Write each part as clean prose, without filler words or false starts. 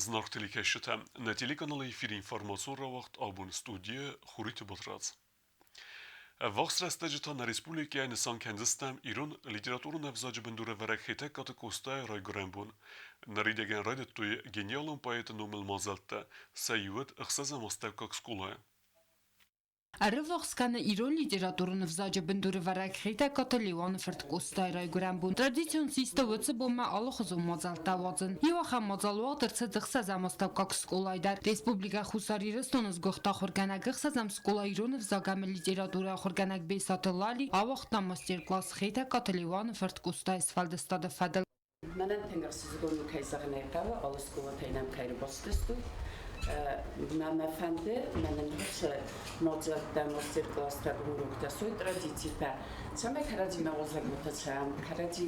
Зынаргъ телекӕсджытӕ, нӕ телеканалы эфиры информацион рауагъд абон студийы Хуриты Батрадз. Ӕввахс рӕстӕджы та нӕ республикӕйы нысан кӕндзыстӕм ирон литературон ӕвзаджы бындурӕвӕрӕг Хетӕгкаты Къостайы райгуырӕн бон. Ныридӕгӕн райдыдтой гениалон поэты номыл мадзӕлттӕ, сӕ иу уыд ӕхсӕзӕм астӕуккаг скъолайы. Ӕрыввахс кӕны ирон литературон ӕвзаджы бындурӕвӕрӕг Хетӕгкаты Леуаны фырт Къостайы райгуырӕн бон. Традицион систы уыцы бонмӕ алыхуызон мадзӕлттӕ уадзын. Иу ахӕм мадзал уагъд ӕрцыд ӕхсӕзӕм астӕуккаг скъолайы дӕр. Республикӕ Хуссар Ирыстоны сгуыхт ахуыргӕнӕг ӕхсӕзӕм скъола ирон ӕвзаг ӕмӕ литературӕйы ахуыргӕнӕг Бесаты Лали ауагъта мастер-класс Хетӕгкаты Леуаны фырт Къостайы сфӕлдыстады фӕдыл. Мӕнӕн тынг ӕхсызгон у, кӕй зӕгъын ӕй хъӕуы, алы скъолатӕй нӕм кӕй ӕрбацыдысты. Мӕ мӕ фӕнды, мӕнӕн уыцы мадзӕлттӕ, мастер-класстӕ, уроктӕ суой традицитӕ, цӕмӕй кӕрӕдзимӕ уазӕгуатӕ цӕуӕм, кӕрӕдзи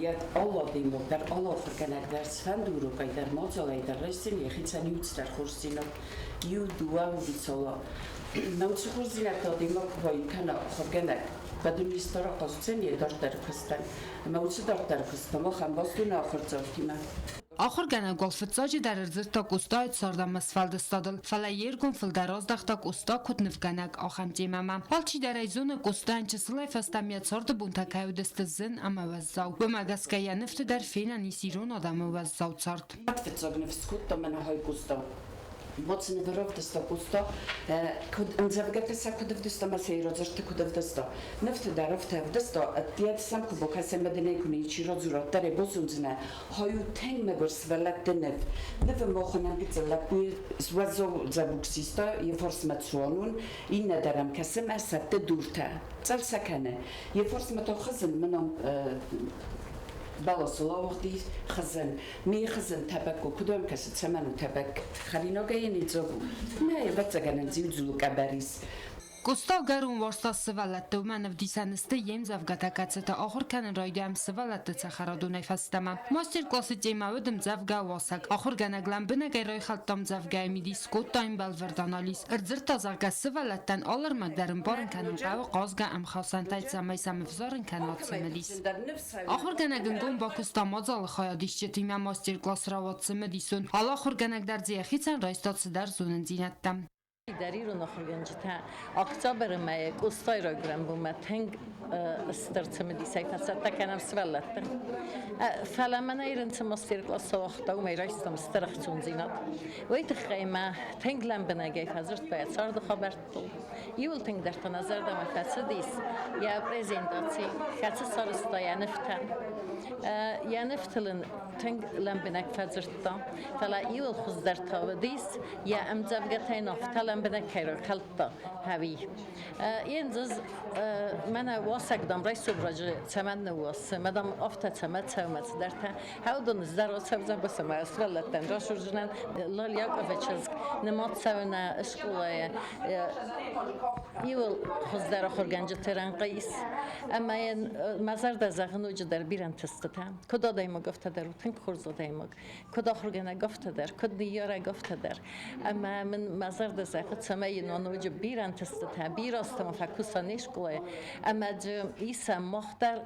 йӕ алы адӕймаг дӕр, алы ахуыргӕнӕг дӕр цыфӕнды урокӕй дӕр, мадзалӕй дӕр райсдзӕн йӕхицӕн иу цыдӕр хорздзинад, иу-дыууӕ уыцала. Мӕ уыцы хорздзинӕдтӕ адӕймаг куы баиу кӕна ахуыргӕнӕг, уӕд ын исты рахъаздзӕн йӕ дарддӕры куыстӕн. Ӕмӕ уыцы дарддӕры куыстмӕ мах ӕмбӕлстон ахуырдзаутимӕ. Ахуыргӕнӕг уал фыццаджыдӕр ӕрдзырдта Къостайы цард ӕмӕ сфӕлдыстадыл, фӕлӕ йе ргом фылдӕр аздӕхта Къоста куыд нывгӕнӕг, ахӕм темӕмӕ. Алчидӕр ӕй зоны, Къостайӕн чысылӕй фӕстӕмӕ йӕ царды бонтӕ кӕй уыдысты зын ӕмӕ уӕззау. Уымӕ гӕсгӕ йӕ нывты дӕр фенӕн ис ирон адӕмы уӕззау цард. Фыццаг ныв скодта мӕнӕ хай Къоста. Боцны равдыста Къоста, куыд ӕмдзӕвгӕтӕ сӕ куыд ӕвдыста ӕмӕ сӕ радзырдты куыд ӕвдыста. Нывты дӕр афтӕ ӕвдыста, ӕддейӕ сӕм куы бакӕсӕм ӕмӕ дын ӕй куы ничи радзура, уӕддӕр ӕй базондзынӕ, хай у тынг мӕгуыр сывӕллӕтты ныв. Нывы махӕн гыццыл лӕппуйы уӕззау дзӕбуг систа, йӕ фарсмӕ цуанон, иннӕ дӕр ӕм кӕсы мӕ сӕтты дуртӕ. Цъӕл сӕ кӕны. Йӕ фарсмӕ та хызын, мын ам бӕласыл ауыгъд ис хызын. Ме хызын тӕбӕкк у, куыд уӕм кӕсы, цӕмӕн у тӕбӕкк? Хӕринагӕй йын идзог у? Нӕ, ӕвӕццӕгӕн ын дзиу-дзулы къӕбӕр ис. Къоста ӕгӕрон уарзта сывӕллӕтты, уымӕн ӕвдисӕн сты йе мдзӕвгӕтӕ, кӕцытӕ ахуыр кӕнын райдайӕм сывӕллӕтты цӕхӕрадонӕй фӕстӕмӕ. Мастер-классы темӕ уыд ӕмдзӕвгӕ уасӕг. Ахуыргӕнӕг лӕмбынӕгӕй райхӕлдта ӕмдзӕвгӕйы мидис, скодта йын бӕлвырд анализ. Ӕрдзырдта, зӕгъгӕ, сывӕллӕттӕн алы ӕрмӕг дӕр ӕмбарын кӕнын хъӕуы хъазгӕ ӕмхасӕнтӕй, цӕмӕй сӕм ӕвзарын кӕна цымыдис. Ахуыргӕнӕг ӕнгом бакуыста мадзалы хайадисджытимӕ мастер-класс рауад цымыдисон. Алы ахуыргӕнӕг дӕр дзы йӕхицӕн райста цыдӕр зонындзинӕдтӕ. Дӕр ирон ахуыргӕнджытӕ октябры мӕйы Къостайы райгуырӕн бонмӕ тынг стыр цымыдисӕй фӕцӕттӕ кӕнӕм сывӕллӕтты. Фӕлӕ мӕнӕ ирын цы мастер-класс ауагъта, уымӕй райстам стыр ӕхцондзинад. Уый тыххӕй мӕ тынг лӕмбынӕгӕй фӕдзырдта йӕ царды хабӕрттыл. Иуыл тынгдӕр та нӕ зӕрдӕмӕ фӕцыдис йӕ презентаци, кӕцы сарӕзта йӕ нывтӕ. Йӕ нывтыл ын тынг лӕмбынӕг фӕдзырдта, фӕлӕ иуыл хуыздӕр та уыдис, йӕ ӕмдзӕвгӕтӕй афтӕ лӕмбынӕг кӕй ракалдта, ӕви. Ендзыз мӕнӕ уасӕг, дам, райсомраджы цӕмӕн ныууасы, мадам афтӕ цӕмӕ цӕуы цыдӕртӕ. Хӕудон здӕро цӕудзӕн бацӕмӕ сывӕллӕттӕн расурдзынӕн Лалиаковы чызг нымад цӕуы нӕ скъолайы иуыл хуыздӕр ахуыргӕнджыты рӕнхъы ис. Ӕмӕ йын мӕ зӕрдӕ зӕгъы ноджыдӕр бирӕ ӕнтыстытӕ. Куыд адӕймаг, афтӕ дӕр у тынг хорз адӕймаг. Куыд ахуыргӕнӕг, афтӕ дӕр, куыд ныййарӕг, афтӕ дӕр. Ӕмӕ мын мӕ зӕрдӕ зӕгъы, цӕмӕй йын уа ноджы бирӕ ӕнтыстытӕ, бирӕ азты ма фӕкуса не скъолайы ӕмӕ дзы исӕм мах дӕр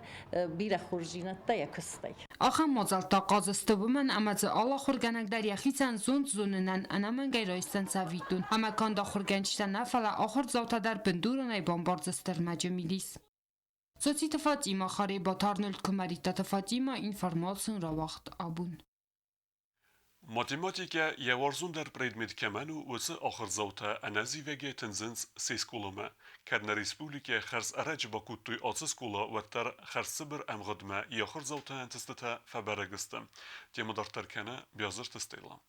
бирӕ хорздзинӕдтӕ йӕ куыстӕй. Ахӕм мадзӕлттӕ хъазысты уымӕн, ӕмӕ дзы алы ахуыргӕнӕг дӕр йӕхицӕн зонд зонынӕн ӕнӕмӕнгӕй райсдзӕн цӕвиттон. Ӕмӕ канд ахуыргӕнджытӕ нӕ, фӕлӕ ахуырдзаутӕ дӕр бындуронӕй бамбардзысты ӕрмӕджы мидис. Цоциты Фатимӕ, Харебаты Арнольд Куымӕридтаты Фатимӕ, информацион рауагъд абон. Математикӕ йӕ уарзондӕр предмет кӕмӕн у, уыцы ахуырдзаутӕ ӕнӕзивӕгӕй тындзынц се скъоламӕ. Кӕд нӕ республикӕйы хӕрз ӕрӕджы бакодтой ацы скъола, уӕддӕр хӕрзцыбыр ӕмгъуыдмӕ йӕ ахуырдзаутӕн ӕнтыстытӕ фӕбӕрӕг сты. Темӕ дарддӕр кӕны Биазырты Стелла.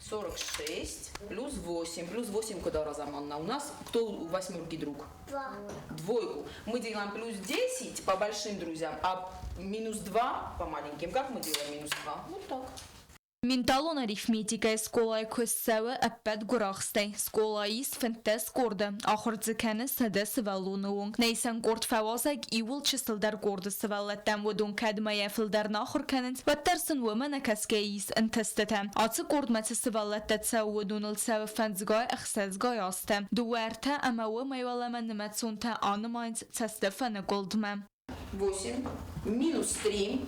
46 плюс 8. Плюс 8 куда разаманна? У нас кто у восьмерки друг? Два. Двойку. Мы делаем плюс 10 по большим друзьям, а минус 2 по маленьким. Как мы делаем минус 2? Вот так. Менталон арифметикӕйы скъолайы куыст цӕуы ӕппӕт гуырахстӕй. Скъолайы ис 15 къорды, ахуыр дзы кӕны 100 сывӕллоны онг. Нӕй сӕм къорд фӕуазӕг иууыл чысылдӕр къорды сывӕллӕттӕм, уыдон кӕд мӕйӕ фылдӕр нӕ ахуыр кӕнынц, уӕддӕр сын уымӕ нӕкӕсгӕ ис ӕнтыстытӕ. Ацы къордмӕ цы сывӕллӕттӕ цӕуы, уыдоныл цӕуы фӕндзгай, ӕхсӕзгай азтӕ. Дыууӕ, ӕртӕ ӕмӕ уымӕй уӕлӕмӕ нымӕцонтӕ анымайынц цӕстыфӕныкъуылдмӕ. 8 минус 3.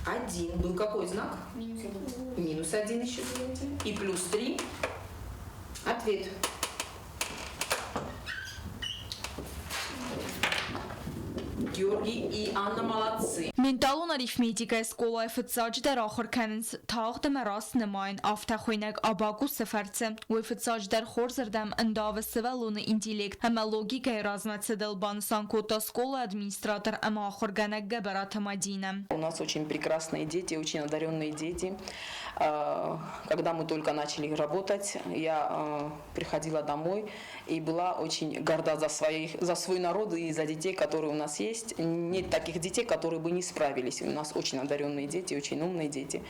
1. Был какой знак? Минус 1. Минус 1 еще делайте. И плюс 3. Ответ. Георгий и Анна молодцы. Менталон арифметикӕйы скъолайы фыццаджыдӕр ахуыр кӕнынц тагъд ӕмӕ раст нымайын, афтӕ хуыйнӕг абакусы фӕрцы. Уый фыццаджыдӕр хорзырдӕм ӕндавы сывӕллоны интеллект ӕмӕ логикӕйы размӕцыдыл, банысан кодта скъолайы администратор ӕмӕ ахуыргӕнӕг Гӕбӕраты Мадинӕ. У нас очень прекрасные дети, очень одаренные дети. Когда мы только начали работать, я приходила домой и была очень горда за свой народ и за детей, которые у нас есть. Нет таких детей, которые бы не справились. У нас очень одаренные дети, очень умные дети.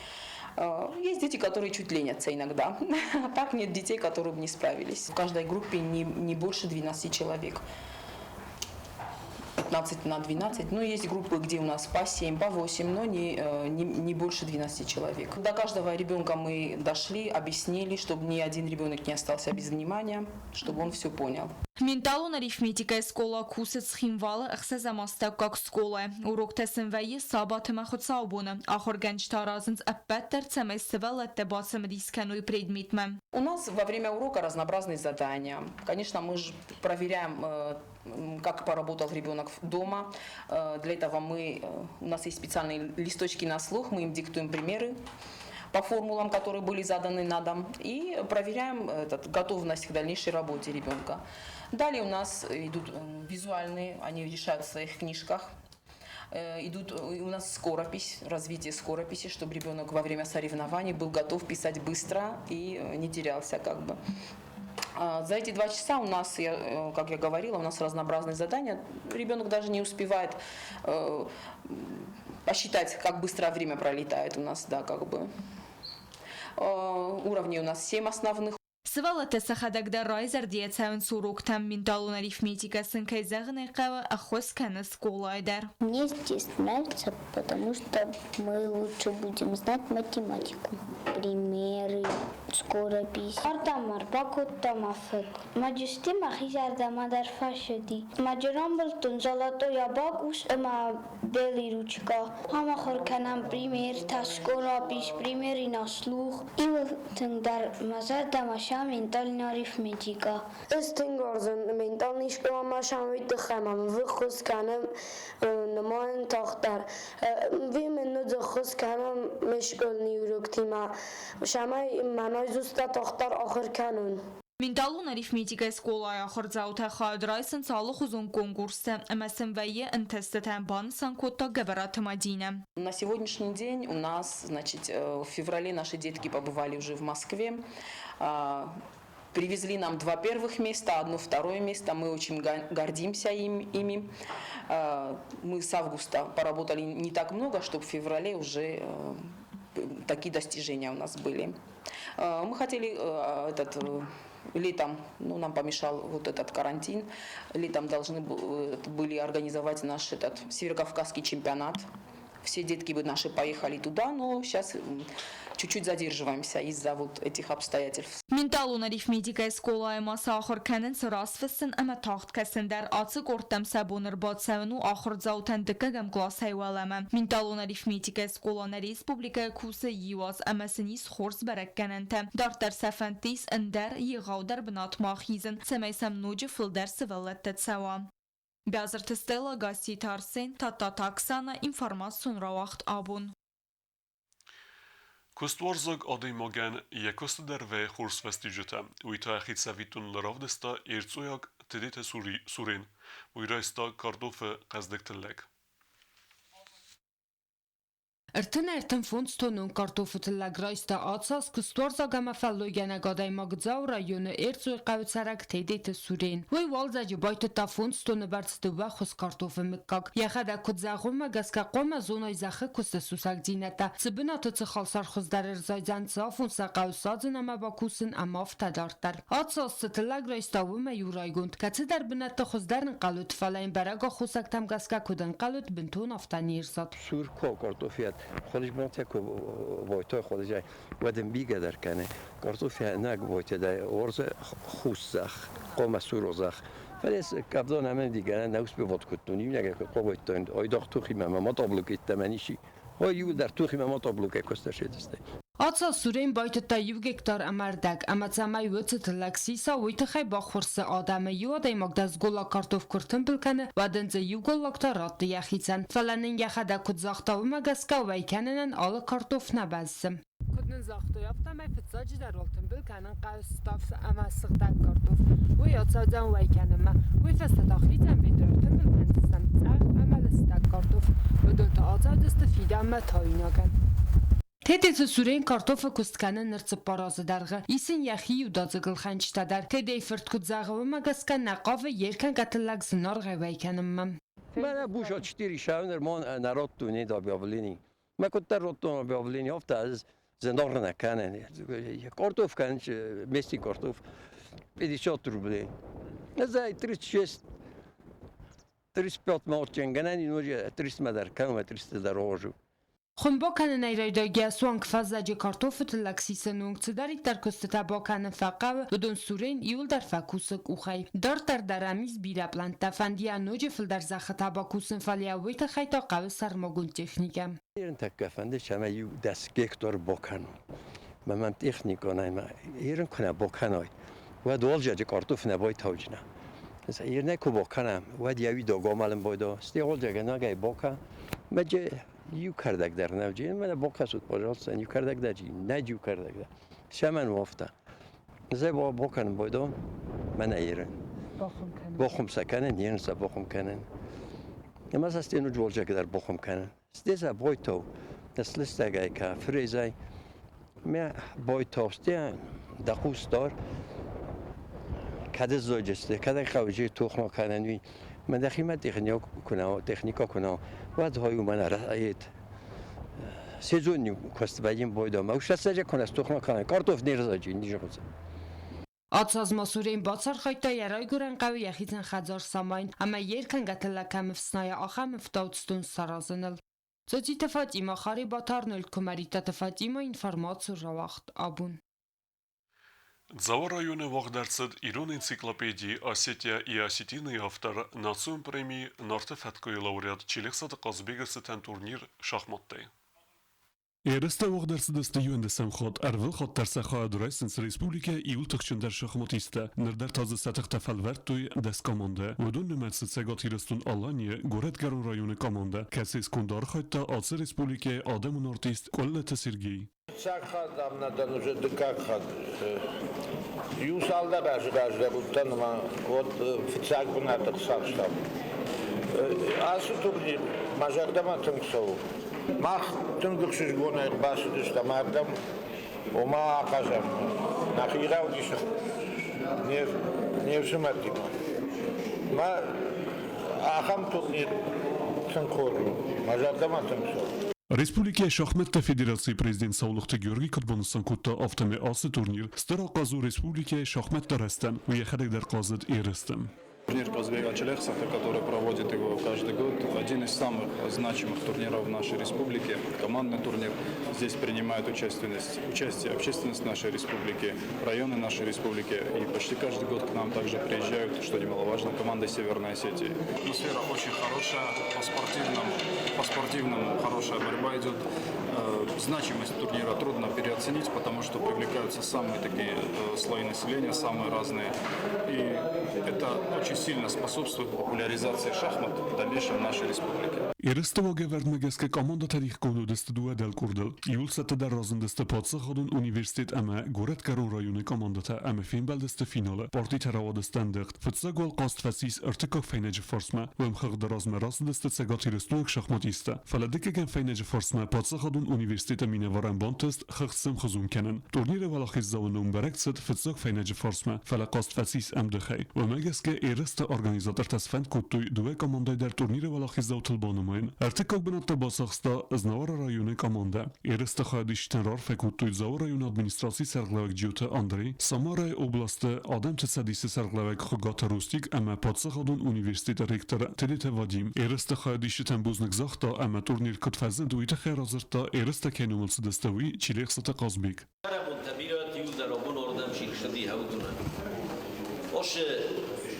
Есть дети, которые чуть ленятся иногда. А так нет детей, которые бы не справились. В каждой группе не больше 12 человек. 15 на 12. Ну, есть группы, где у нас по 7, по 8, но не больше 12 человек. До каждого ребенка мы дошли, объяснили, чтобы ни один ребенок не остался без внимания, чтобы он все понял. Менталон арифметикӕйы скъола кусы Цхинвалы ӕхсӕзӕм астӕуккаг скъолайы. Уроктӕ сын вӕййы сабат ӕмӕ хуыцаубоны. Ахуыргӕнджытӕ аразынц ӕппӕт дӕр, цӕмӕй сывӕллӕттӕ бацымыдис кӕной предметмӕ. У нас во время урока разнообразные задания. Конечно, мы же проверяем, как поработал ребенок дома. Для этого у нас есть специальные листочки на слух, мы им диктуем примеры по формулам, которые были заданы на дом, и проверяем готовность к дальнейшей работе ребенка. Далее у нас идут визуальные, они решают в своих книжках. Идут у нас скоропись, развитие скорописи, чтобы ребенок во время соревнований был готов писать быстро и не терялся как бы. За эти 2 часа у нас, как я говорила, у нас разнообразные задания. Ребенок даже не успевает посчитать, как быстро время пролетает у нас, да, как бы. Уровней у нас 7 основных. Сывӕллӕттӕ сӕхӕдӕг дӕр райзӕрдийӕ цӕуынц уроктӕм. Менталон арифметикӕ сын, кӕй зӕгъын ӕй хъӕуы, ӕххуыс кӕны скъолайы дӕр. Мне здесь нравится, потому что мы лучше будем знать математику. Примеры, скоропись. Ардӕм ӕрбакодта мӕ фыд. Мӕ мӕхи зӕрдӕмӕ дӕр фӕцыди. Ма рамбылдтон золотой абакус ӕмӕ белый ручка. Ам ахуыр кӕнӕм примертӕ, скоропись, примеры на слух. Иууыл тынгдӕр мӕ зӕрдӕмӕ сӕ ментальная арифметика. Ӕз тынг уарзын ментальный скъоламӕ сӕм тыххӕй ӕмӕ мын ӕххуыс кӕны нымайын тагъддӕр. Уый мын ноджы ӕххуыс кӕны ме скъолайы уроктимӕ, цӕмӕй мӕ наизустьтӕ тагъддӕр ахуыр кӕнон. Менталон арифметикӕйы скъолайы ахуырдзаутӕ хайад райсынц алыхуызон конкурсты ӕмӕ сын вӕййы ӕнтыстытӕ, банысан кодта Гӕбӕраты Мадинӕ. На сегодняшний день у нас, значит, в феврале наши детки побывали уже в Москве. Привезли нам 2 первых места, 1 второе место. Мы очень гордимся ими. Мы с августа поработали не так много, чтобы в феврале уже такие достижения у нас были. Мы хотели летом, ну, нам помешал вот этот карантин, летом должны были организовать наш этот северокавказский чемпионат. Все детки бы наши поехали туда, но сейчас чуть-чуть задерживаемся из-за вот этих обстоятельств. Менталон арифметикӕйы скъолайы ма сӕ ахуыр кӕнынц растфыссын ӕмӕ тагъд кӕсын дӕр. Ацы къордтӕм сӕ бон ӕрбацӕуын у ахуырдзаутӕн дыккӕгӕм къласӕй уӕлӕмӕ. Менталон арифметикӕйы скъола нӕ республикӕйы кусы иу аз ӕмӕ сын ис хорз бӕрӕггӕнӕнтӕ. Дарддӕр сӕ фӕндты ис ӕндӕр егъаудӕр бынатмӕ ахизын, цӕмӕй сӕм ноджы фылдӕр сывӕллӕттӕ цӕуа. Бязырты Стелла, Гасситы Арсен, Тадтаты Оксана, информацион рауагъд «Абон». Куыстуарзаг адӕймагӕн йӕ куысты дӕр вӕййы хорз фӕстиуджытӕ. Уый та йӕхи цӕвиттоныл равдыста Ерцъойаг Тедеты Сурен. Уый райста картофы хъӕздыг тыллӕг. 35 тоннон картофы тыллӕг райста ацы аз куыстуарзаг ӕмӕ фӕллойгӕнӕг адӕймаг Дзауы районы Эрцъойы хъӕуы цӕрӕг Тедеты Сурен. Уый уалдзӕджы байтыдта 5 тонны бӕрц дыууӕ хуыз картофы мыггаг. Йӕхӕдӕг куыд зӕгъы, уымӕ гӕсгӕ хъуамӕ зоной зӕххы куысты сусӕгдзинӕдтӕ, цы бынаты цы халсар хуыздӕр ӕрзайдзӕн, цы афон сӕ хъӕуы садзын ӕмӕ бакусын ӕмӕ афтӕ дарддӕр. Ацы аз цы тыллӕг райста, уымӕй у райгонд. Кӕцыдӕр бынӕтты хуыздӕр ӕнхъӕл уыд, фӕлӕ йын бӕрӕг аххосӕгтӕм гӕсгӕ куыд ӕнхъӕл уыд, бынтон афтӕ не рзад. Сур картофият خودش بانتیا که وایتای خودش ودم بیگه در کنه کارتوفیا نگ وایت ده ورز خوش زخ قوم سور زخ ولی قبضان همه دیگه نوس به واد کتونیم نگه که قوم وایتاین آی داخت تو خیمه ما تابلو کت منیشی Ой, иуылдӕр тухимӕ мотоблокӕй куыст ӕрсидысты. Ацы аз Сурен байтыдта иу гектар ӕмӕ ӕрдӕг, ӕмӕ цӕмӕй уыцы тыллӕг сиса, уый тыххӕй баххуырсы адӕмы. Иу адӕймаг дӕс голлаг картоф куы ртымбыл кӕны, уӕд ын дзы иу голлаг та ратты йӕхицӕн. Фӕлӕ нын йӕхӕдӕг куыд загъта, уымӕ гӕсгӕ уӕй кӕнынӕн алы картоф нӕ бӕззы. Куыд нын загътой, афтӕмӕй фыццаджыдӕр уал тымбыл кӕнын хъӕуы ставд ӕмӕ сыгъдӕг картоф. Уый ацӕудзӕн уӕй кӕнынмӕ. Уый фӕстӕ та хицӕн ведрайы тымбыл кӕндзыстӕм цъӕх ӕмӕ лыстӕг картоф. Уыдон та ацӕудзысты фидӕнмӕ тауинагӕн. Тедеты Сурен картофы куыст кӕны ныр 4 азы дӕргъы. Ис ын йӕхи иудадзыг ӕлхӕнджытӕ дӕр. Тедейы фырт куыд зӕгъы, уымӕ гӕсгӕ нӕ хъавы йе ркӕнгӕ тыллӕг зынаргъӕй уӕй кӕнынмӕ. Мӕнӕ буша четыре шавнер мон народту не объявление. Мӕ куыддӕр родтон объявление, афтӕ ӕз зынаргъ нӕ кӕнын. Картоф кӕнын, местный картоф 50 рублей. Ӕз ӕй 36 35 ма отченгӕнӕн, ноджы 300 дӕр кӕнын, 300 дӕр рожу. Хуым бакӕнынӕй райдайгӕ суанг фӕззӕджы картофы тыллӕг сисыны онг цыдӕриддӕр куыстытӕ бакӕнын фӕхъӕуы, уыдон Сурен иуылдӕр фӕкусы къухӕй. Дарддӕр дӕр ӕм ис бирӕ пълӕнттӕ, фӕнды йӕ ноджы фылдӕр зӕххытӕ бакусын, фӕлӕ йӕ уый тыххӕй та хъӕуы сӕрмагонд техникӕ. Ерынтӕккӕ фӕнды, цӕмӕй иу 10 гектар бакӕнон. Мӕ мӕм техниконӕй мӕ ерын куы нӕ бакӕной, уӕд уалдзӕджы картоф нӕ байтаудзынӕ. Ернӕ куы бакӕнӕм, уӕд йӕ уидаг амӕлын байдаа. Стӕй уалдзӕгӕнӕгӕй бакӕ, мӕ иу кӕрдӕг дӕр нӕ уыди. Мӕнӕ бакӕсут, пожалуйста, иу кӕрдӕг дӕр нӕ иу кӕрдӕг дӕр. Цӕмӕн у афтӕ? Зӕ бакӕнын байдон, мӕнӕ ерын. Бахуым сӕ кӕнын, ерын сӕ бахуым кӕнын. Ӕмӕ сӕ стӕй ноджы уалдзӕг дӕр бахуым кӕнын. Стӕй сӕ бойтау, слыстӕгӕй ка фрезӕй, мӕ бойтау, стӕй дӕ хъус дар, кӕд сзойджысты, кӕд хъӕуджы тохмӕ кӕнӕн, уый. Мӕ дӕхимӕ техника куы нӕ, уӕд хой уымӕн арӕйт. Сезонни куыст вӕййын бойдомӕ. Ушӕсӕджы куы нӕ стохмӕ кӕнӕн, картоф не рзаджы, низы. Ацы аз ма Сурен бацархайдта йӕ райгуырӕн хъӕуы йӕхицӕн хӕдзар самайын ӕмӕ йе ркӕнгӕ тыллӕг кӕм ӕфснайа, ахӕм ӕфтауцдон саразыныл. Цоциты Фатимӕ, Харебаты Арнольд, Куымӕридтаты Фатимӕ, информаци рауагъд абон. Дзауы районы уагъд ӕрцыд ирон энциклопедийы «Осетия и осетины» автор, национ преми «Нарты фӕткъуы-йы лауреат Челехсаты Хъазыбегы цытӕн турнир шахматтӕй. Ерыстӕ уагъд ӕрцыдысты иуӕндӕсӕм хатт, ӕрвылхатт дӕр сӕ хайад райсынц республикӕйы иууыл тыхджындӕр шахматисттӕ. Ныр дӕр та дзы сӕ тыхтӕ фӕлвӕрдтой 10 командӕ. Уыдон нымӕцы Цӕгат Ирыстон-Аланийы Горӕтгӕрон районы командӕ, кӕцыйы сконды архайдта ацы республикӕйы адӕмон артист Къуыллыты Сергей. Фыццаг хатт ам нӕ дӕн, уже дыккаг хатт. Иу цалдӕр азы раздӕр уыдтӕн ӕмӕ уӕд фыццаг бынат ӕрцахстам. Ацы турнир мӕ зӕрдӕмӕ тынг цӕуы. Мах тынг ӕхсызгонӕй ӕрбацыдыстӕм ардӕм, ома ахъазӕм нӕхи равдисӕм не фсымӕртимӕ. Мӕ ахӕм турнир тынг хорз у, мӕ зӕрдӕмӕ тынг цӕуы. Республикӕйы шахмӕтты федерацийы президент Саулохты Георгий куыд банысан кодта, афтӕмӕй ацы турнир стыр ахъаз у республикӕйы шахмӕтты рӕзтӕн, уый йӕхӕдӕг дӕр хъазыд ерысты. Турнир Казбека Челехсата, который проводит его каждый год, один из самых значимых турниров в нашей республике, командный турнир. Здесь принимает участие общественность нашей республики, районы нашей республики. И почти каждый год к нам также приезжают, что немаловажно, команды Северной Осетии. Атмосфера очень хорошая, по спортивному хорошая борьба идет. Значимость турнира трудно переоценить, потому что привлекаются самые такие слои населения, самые разные. И это очень сильно способствует популяризации шахмат в дальнейшем в нашей республике. Ерысты уагӕвӕрдмӕ гӕсгӕ командӕтӕ дихгонд уыдысты дыууӕ дӕлкъордыл. Иуыл цӕттӕдӕр разындысты паддзахадон университет ӕмӕ Горӕтгӕрон районы командӕтӕ ӕмӕ фембӕлдысты финалы. Партитӕ рауадысты ӕндыгъд. Фыццаг уал хъазт фӕцис ӕртыккаг фӕйнӕджы фарсмӕ. Уым хыгъды размӕ рацыдысты цӕгатирыстойнаг шахматисттӕ. Фӕлӕ дыккӕгӕм фӕйнӕджы фарсмӕ паддзахадон университеты минӕварӕн бантыст хыгъд сӕмхуызон кӕнын. Турниры уӕлахиздзауы ном бӕрӕг цыд фыццаг фӕйнӕджы фарсмӕ, фӕлӕ хъазт фӕцис ӕмдыхӕй. Уымӕ гӕсгӕ ерысты организатортӕ сфӕнд кодтой дыууӕ командӕйы дӕр турниры уӕлахиздзаутыл банымайын. Ӕртыккаг бынат та бацахста Знауыры районы командӕ. Ерысты хайадисджытӕн раарфӕ кодтой Дзауы районы администрацийы сӕргълӕууӕг Джиоты Андрей, Самарайы областы Адӕмты цӕдисы сӕргълӕууӕг Хуыгаты Рустик ӕмӕ паддзахадон университеты ректор Тедеты Вадим. Ерысты хайадисджытӕн бузныг загъта ӕмӕ турнир куыд фӕзынд, уый тыххӕй радзырдта, ерыстӕ кӕй номыл цыдысты, уый Чилӕхсаты Хъазбег. Бӕрӕгбонтӕ бирӕ иуылдӕр абон ардӕм чи рцыди уыдонӕн. Осы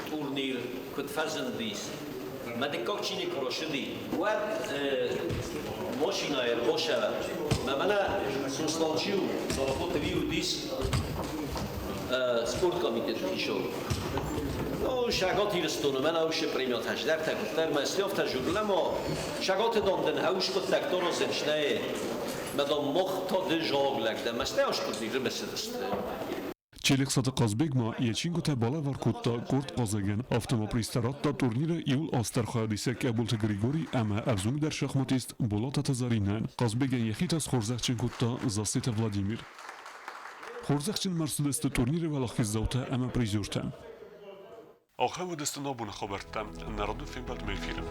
турнир куыд фӕзындис? Мӕ дыккаг чиныг куы рацыди, уӕд машинӕйы ӕрбасӕвӕрд. Мӕ мӕнӕ Сослан чи у, Салахоты Ви уыдис спорткомитеты хицау. Ну, Шагат Ирыстоны мӕнӕ уыцы премиятӕ здӕхтӕ куыддӕр мӕ слёвтӕ журлӕ Шагаты дам дын хӕуыс хъуыддӕгтӕ розенчнӕ мӕ дам мох та ды зоглӕг дӕ, мӕ стӕй аскъуыдни рымысыдысты. Челехсаты Хъазбег ма йӕ чингуытӕ балӕвар кодта къорд хъазӕгӕн, афтӕ ма призтӕ радта турниры иууыл асдӕр хайадисӕг Къӕбулты Григорий ӕмӕ ӕвзонгдӕр шахматист Болататы Заринӕ. Хъазбегӕн йӕхи та схорзӕхджын кодта Зассеты Владимир. Хорзӕхджын ма рцыдысты турниры уӕлахиздзаутӕ ӕмӕ призертӕ. Ахӕм уыдысты нӕ абоны хабӕрттӕ. Нӕ радон фембӕлдмӕ эфиры.